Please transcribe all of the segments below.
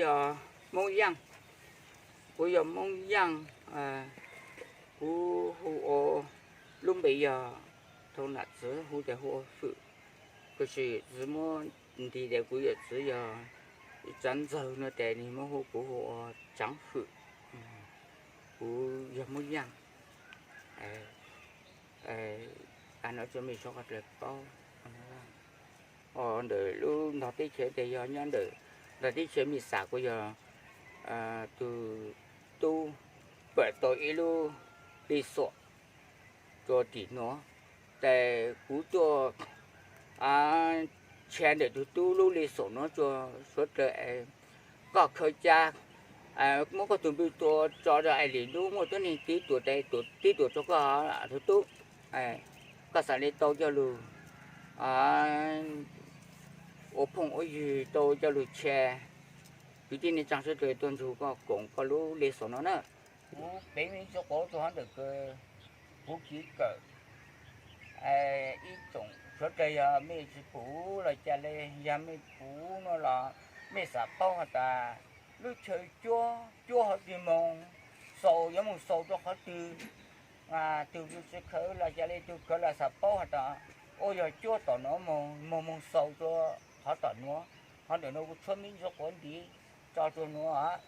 yog Hmoob Yaaj, kuv yog Hmoob Yaaj, kuv hu ua, lub npe yog, thaum nam txiv hu ces hu ua Fwm, tiam sis txiv muab nti tias kuv yawm txiv yog Tsav Ntxawg no ces nws muab hu kuv hu ua Tsaav Fwm. Kuv yog Hmoob Yaaj, no tso mej sawv daws paub. Ntawm lub ntog teb chaws ces yog nyob ntawm ntog teb chaws Mej Xam kuj yog tus tub pam tau ib lub li xom rua tim nuav, ces kuv tuaj tshia ntawm tus tub lub li xom nuav rua suav dlawg, koj khaws ca, muab koj tus npw tua tso rua es lwm hnub muaj tuab neeg tib tuam, tib tuam rua koj tus tub, koj xaav le tau coj lug ua phooj ua ywg, tau coj lug tshia, kwv tij neej tsaa suav dlawg tuaj nrug koj koom koj lub li xom nuav na. Kuv pev mej ntsuj quav rua hov ntawm kws kuv kiv kawm ib tsoom suav dlawg, yog mej tsi pum los ca le, yog mej pum no los mej xaav paub has tas lub chaw cuab, cuab hov twg moog, xaus yuav moog xaus rua qhov twg, tug tsi khawv los ca le, tug khawv los xaav paub has tas ua yog cuab tom nuav moog, moog xaus rua qhov tom nuav. Hov ntawm nuav kuv tshuab mej ntsuj quav ntiv tso rua nuav.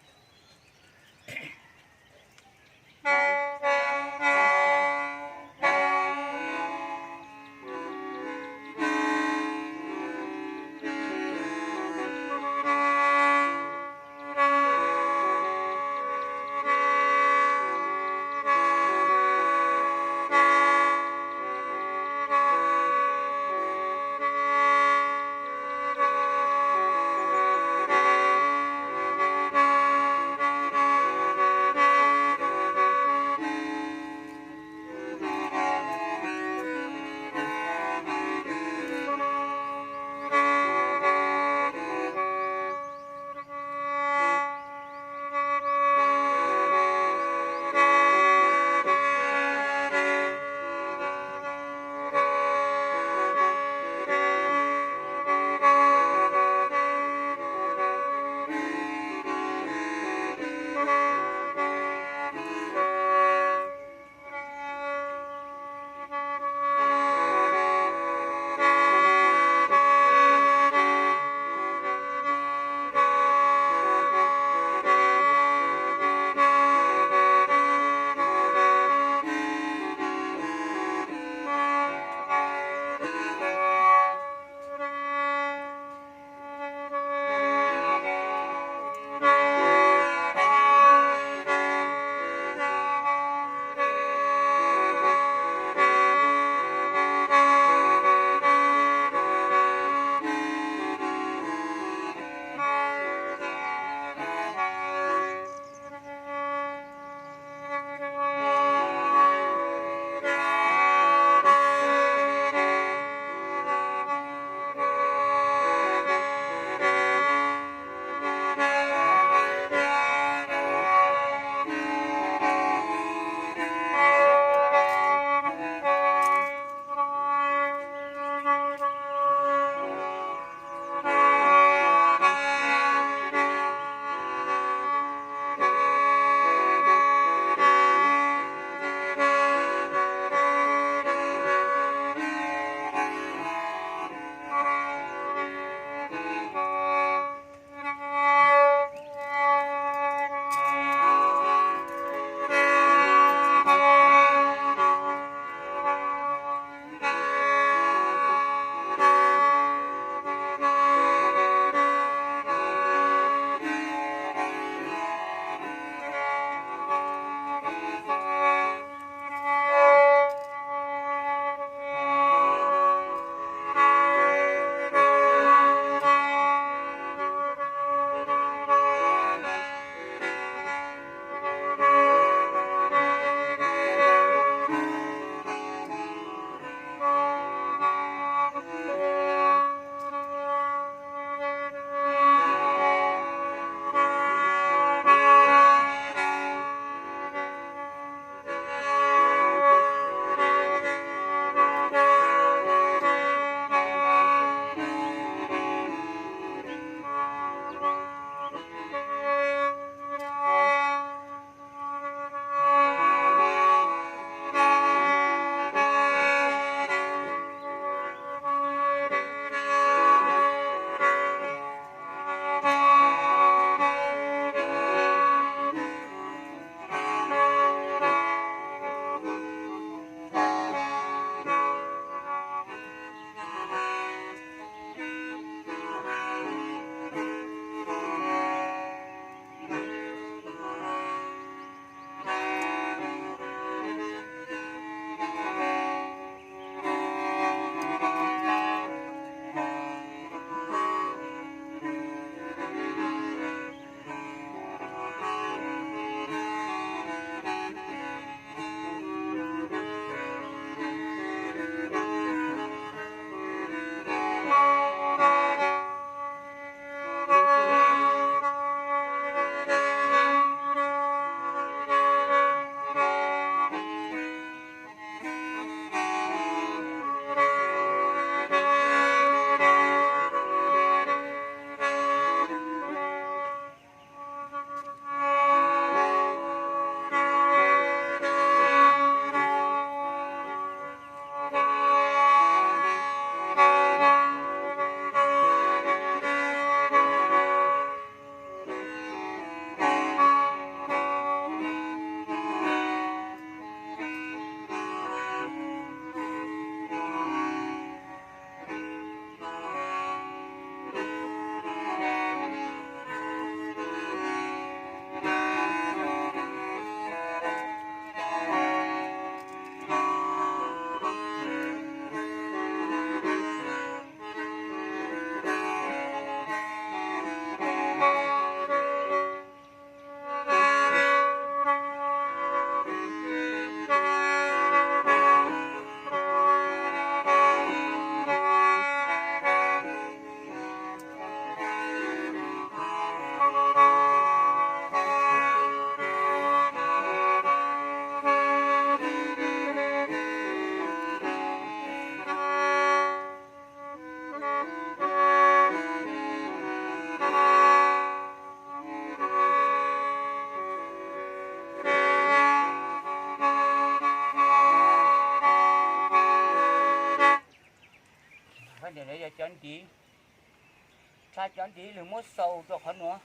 cov ntiv lws muab xaus rau qhov nuav.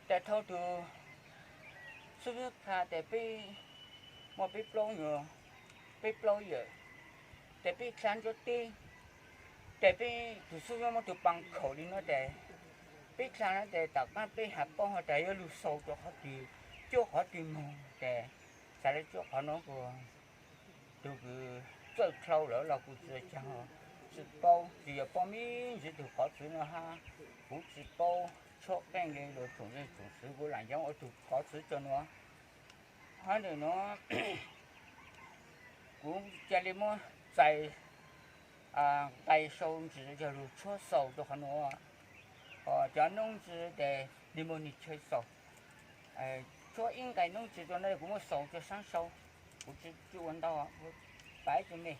Tes thauj tug xub nyuj tha tes peb muaj peb plaub nyuas, peb plaub yawm, tes peb dlha ntsuab teb, tes peb tug xub nyuj muab tug paa khaum li nuav tes peb dlha nuav tes tom qaab peb has paub has tas yuav lug xaus rua qhov twg, cuab qhov twg moog tes xaav le cuab qhov nuav kuas tug kws txawj dlhau lawm los kuv tsi caag, tsi paub, tsi yog paub me ntsis tug qhov txwv nuav hab. Kuv tsi paub tshuab qeej le luas tsoom zej tsoom txwv, kuv lam yog ua tug qhov txwv rua nuav. Hab ntawm nuav kuv ca le muab txais nqai sau ntsis yog lug tshuab xaus rua qhov nuav. Cov noob ntsis tes nwg muaj nwg chaw xaus, tshuab ib nqai noob ntsis rua nuav kuv muab xaus rua saab sau, kuv tsi ua ntau, pav ib tug me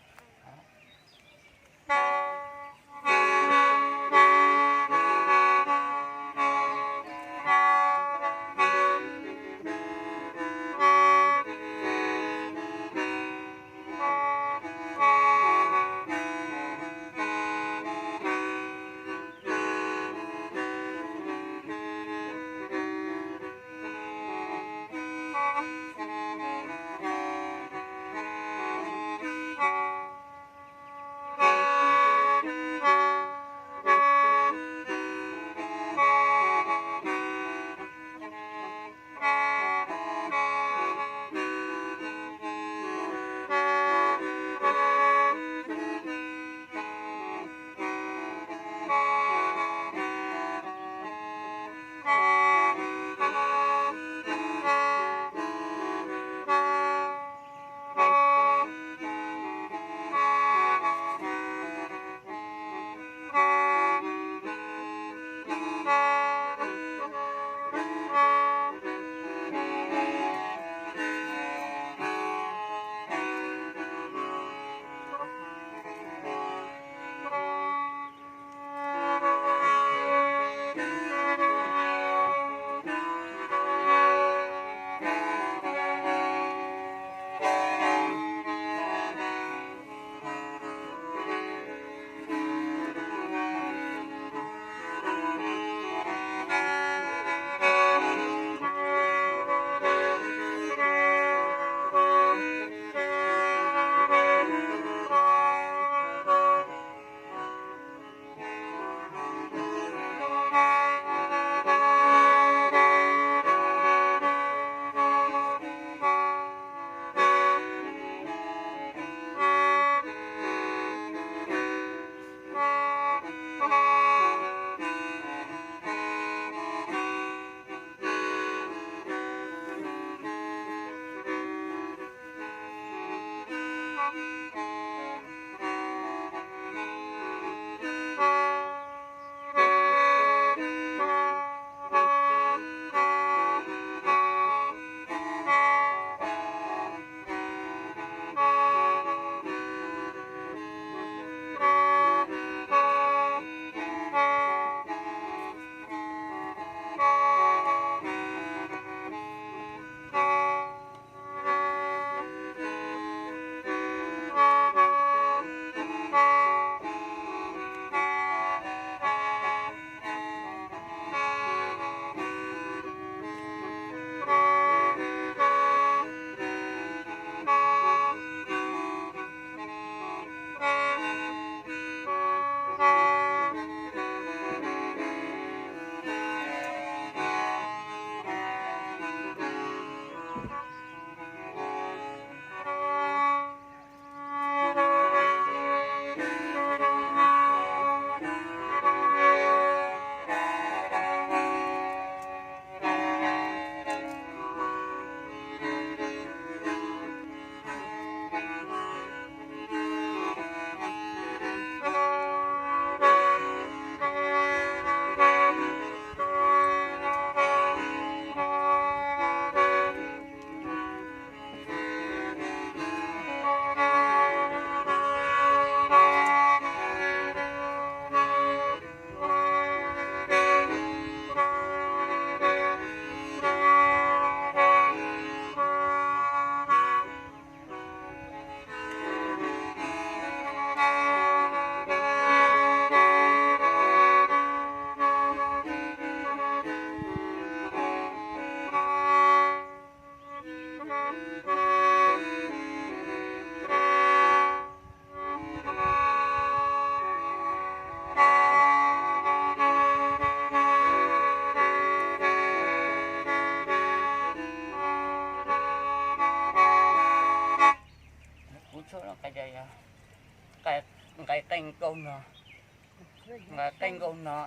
Qeej nkaus no,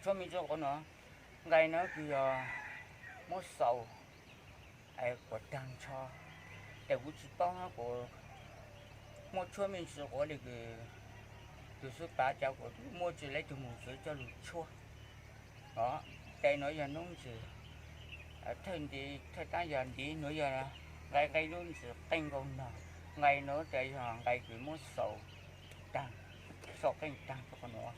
tshuab me ntsis quav no, nqai no kws yog muab xaus kuas taag nrho. Tes kuv tsis paub hab kuas muaj tshuab me ntsis quav le kws tug xub pav cov kuas muaj tsi le tug mug txwv coj lug tshuab. Os, tes nuav yog noob ntsis, thawj ntiv thawj taab yog ntiv nuav yog nqai qeej lub ntsis qeej nkaus no. Nqai nuav tes yog nqai kws muab xaus taag, xaus qeej taag rua qhov nuav.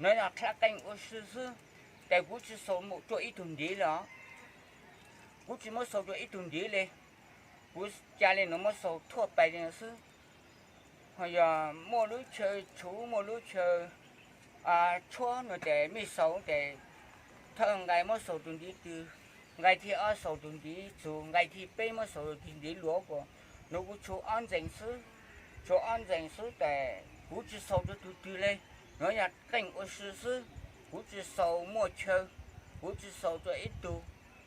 Nuav yog dlha qeej ua si xwb, tes kuv tsi xaus mus rua ib tug ntiv le os. Kuv tsi muab xaus rua ib tug ntiv le, kuv ca le nuav muab xaus thuaj pais le nuav xwb. Ho yog muaj lub chaw tshuv, muaj lub chaw tshuab nuav tes mej xaus tes thawj nqai muab xaus tug ntiv twg, nqai thib ob xaus tug ntiv txug, nqai thib peb muab xaus tug ntiv luav kuas nuav kuv tshuav ob ntxees xwb, tshuav ob ntxees xwb tes kuv tsi xaus rua tug twg le. Nuav yog qeej ua si xwb, kuv tsi xaus muaj chaw, kuv tsi xaus rua ib tug,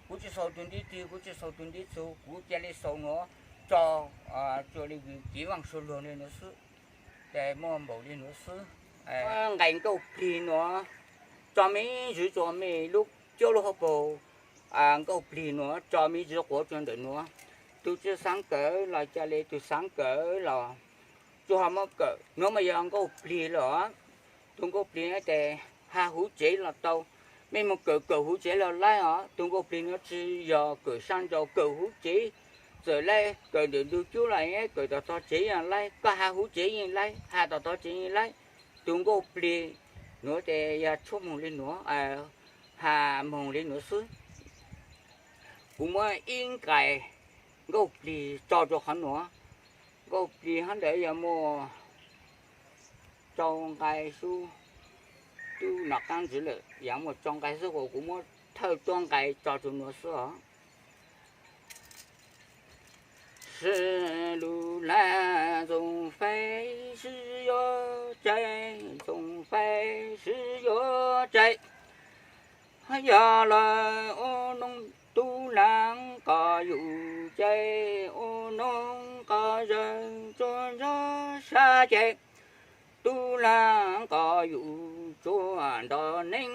kuv tsi xaus tug ntiv twg, kuv tsi xaus tug ntiv txug, kuv ca le xaus nuav tso, tso le kev vaaj sua luag le nuav xwb. Tes muaj npaum le nuav xwb. Nqai nkauj plig nuav tso mej zug rua mej lub cuab lub hauv paug, nkauj plig nuav tso mej zug quav rua ntawm nuav. Tug tsi xaav kawm los ca le, tug xaav kawm los tsuas ho muab kawm. Nuav mas yog nkauj plig lawm. Tug nkauj plig tes has huv tsev los tau, mej moog kawm kawm huv tsev los laib os. Tug nkauj plig nuav tsi yog kawm sab nraud, kawm huv tsev, txawm laib kawm ntawm ntug cub los kawm tom tog tsev yeej laib, koj has huv tsev yeej laib, has tom tog tsev yeej laib. Tug nkauj plig nuav tes yog tshuab moog le nuav, has moog le nuav xwb. Kuv muab ib nqai nkauj plig tso rua qhov nuav. Nkauj plig hab ntawd yog muaj rau nqai xwb, tub nom qaab ntxiv lawm yog muaj rau nqai xwb, kuv muab thawj tuab nqai tso rua nuav xwb os. Sib lug laj Ntxoov Faib sib yuav tseg, Ntxoov Faib sib yuav tseg. Yog lawm ua noog tub laag koj yug ces, ua noog koj zawg tsuas nrog sab ces, tub laag koj yug tsuas nrog neeg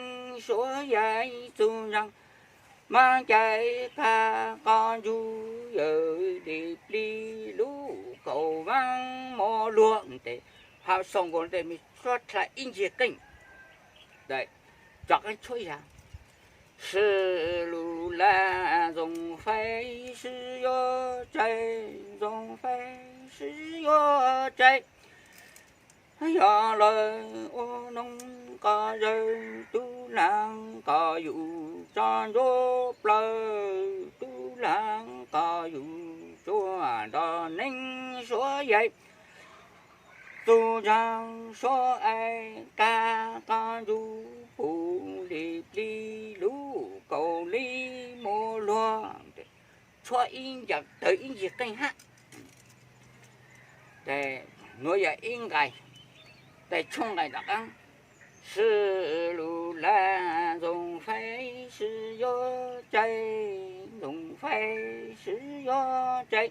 suav yaig txug nraag maab cai qha qos ntsug yawg li plig lub kaus vaab mos luag tes, hab sau nkaus tes mej suav dlha ib ncig qeej, tso qeej tshuab yam. Sib lug laj Ntxoov Faib sib yuav tseg, Ntxoov Faib sib yuav tseg. Yog lawm ua noog koj zawg, tub laag koj yug tso nruab plawg, tub laag koj yug tsuas nrog neeg suav yaig txug nraag suav yaig qha qos ntsug pug li plig lub kaus li mos luag. Tshuab ib ncig tawg ib ncig qeej hab. Nuav yog ib nqai, tes tshuab nqai tom qaab. Sib lug laj Ntxoov Faib sib yuav tseg, Ntxoov Faib sib yuav tseg.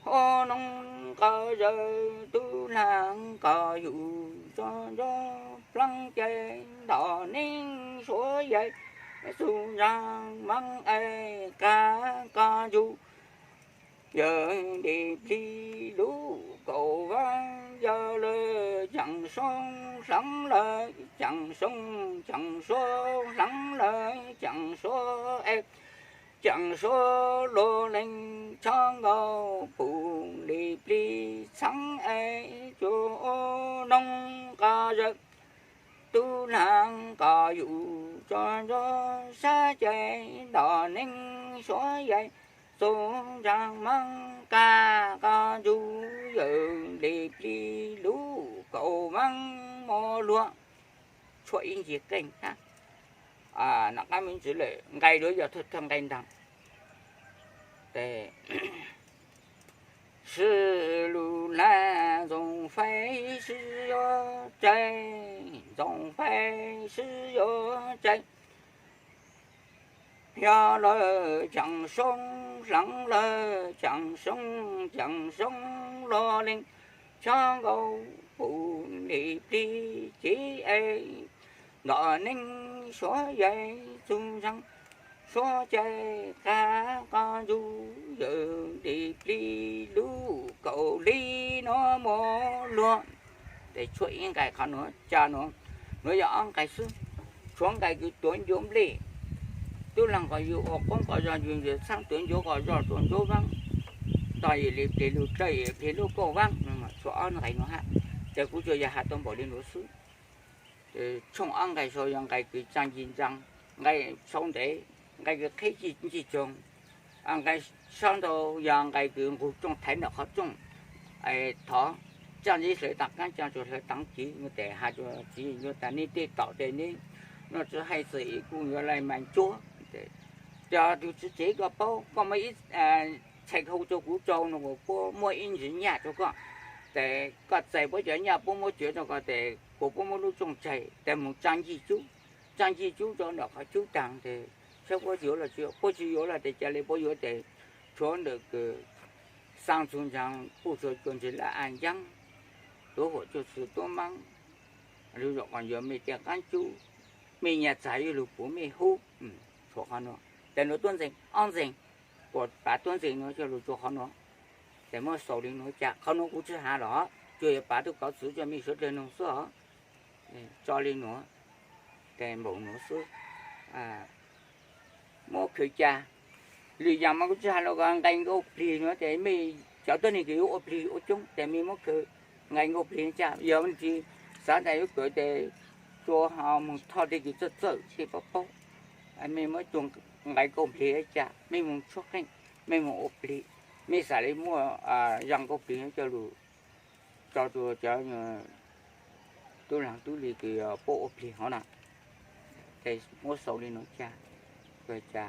Ua noog koj zawg, tub laag koj yug tso nruab plawg ces, nrog neeg suav yaig txug nraag maab es qha qos ntsug yawg li plig lub kaus vaab. Yog lawm caam soob hlaang lawm caam soob, caam suav hlaang lawm caam suav es, caam suav luag leej chob nkaus pug li plig txheeb es, tsuas ua noog koj zawg, tub laag koj yug tso nruab sab ces, nrog neeg suav yaig txug nraag maab qha qos ntsug yawg li plig lub kaus vaab mos luag. Tshuab ib ncig qeej hab. Nom qaab me ntsis lawm, nqai duav yog thawj nqai ntaag. Sib lug laj Ntxoov Faib sib yuav tseg, Ntxoov Faib sib yuav tseg. Yog lawm caam soob hlaang lawm caam soob, caam soob luag leej chob nkaus pug li plig txheeb es, nrog neeg suav yaig txug nraag suav ces qha qos ntsug yawg li plig lub kaus li nuav mos luag. Tes tshuab ib nqai qhov nuav, ca nuav, nuav yog ob nqai xwb. Tshuav nqai kws tuav ncuav nplej, tub laag koj yug ua qoob koj zog yug ntxwg txhaab, tuav ncuav koj zog tsuas nruab vaab, tog yawg li plig lub tsawg, yawg li plig lub kauj vaab. Tshuav ob nqai nuav hab, tes kuv tsuas yog has tau npaum li nuav xwb. Tshooj ob nqai sau yog nqai kws tsaa ncig ntsaa, nqai sau ntev, nqai kws qhib ncig tsoog, nqai sau ntau yog nqai kws nqug rooj thaiv ntawm qhov rooj. Thov tsaaj ntsib hlawv taag qaab, tsaaj tsuas hlawv taag kiv, tes has rua txiv nyuas tas neb tej tom tes neb noj tsi haij xwm es kuj yuav laj mas ntsuab. Cov tug tswv tsev koj paub, koj muab ib txhais khau rua kuv tsau no kuas puab muab ib ntsis nyaj rua koj, tes koj txais puab cov nyaj puab muab tsuav rua koj tes kuas puab muab lub rooj tsaig tes moog tsaa ncig cub, tsaa ncig cub rua ntawm qhov cub taag tes saib puab yuav los tsi yuav, puab tsi yuav los tes ca le puab yuav tes tshuav ntawm kws xaa txug ntsaag puj tsuag cua ntseg laj a ncaab, tuav huam tsuag txwv tuab maab, lug zaum qos yuav mej tej qaab cub, mej nyaj txag yuav lug puav mej hub, tshuav qhov nuav. Tes nuav tuab ntxeeg ob ntxeeg, kuas pav tuab ntxeeg nuav coj lug rua qhov nuav. Tes muab xaus le nuav ca, qhov nuav kuv tsi has los, tsuas yog pav tub kov txwv rua mej suav dlawg noog xwb os. Tso le nuav, tes npaum nuav xwb. Muab khaws ca, lwm yaam mas kuv tsi has los, nqai nkauj plig nuav tes mej cov tuab neeg kws yuav ua plig ua coob tes mej muab khaws nqai nkauj plig ca. Yog tsi xav tas yuav kawm tes tsuas ho moog thoj tej kws txawj txawj tej paub paub, mej muab tsuas nqai nkauj plig ca, mej moog tshuab qeej, mej moog ua plig, mej xav le muaj zaj nkauj plig coj lug tso rua cov tub laag tub le kws puab ua plig hov na. Tes muab xaus le nuav ca, ca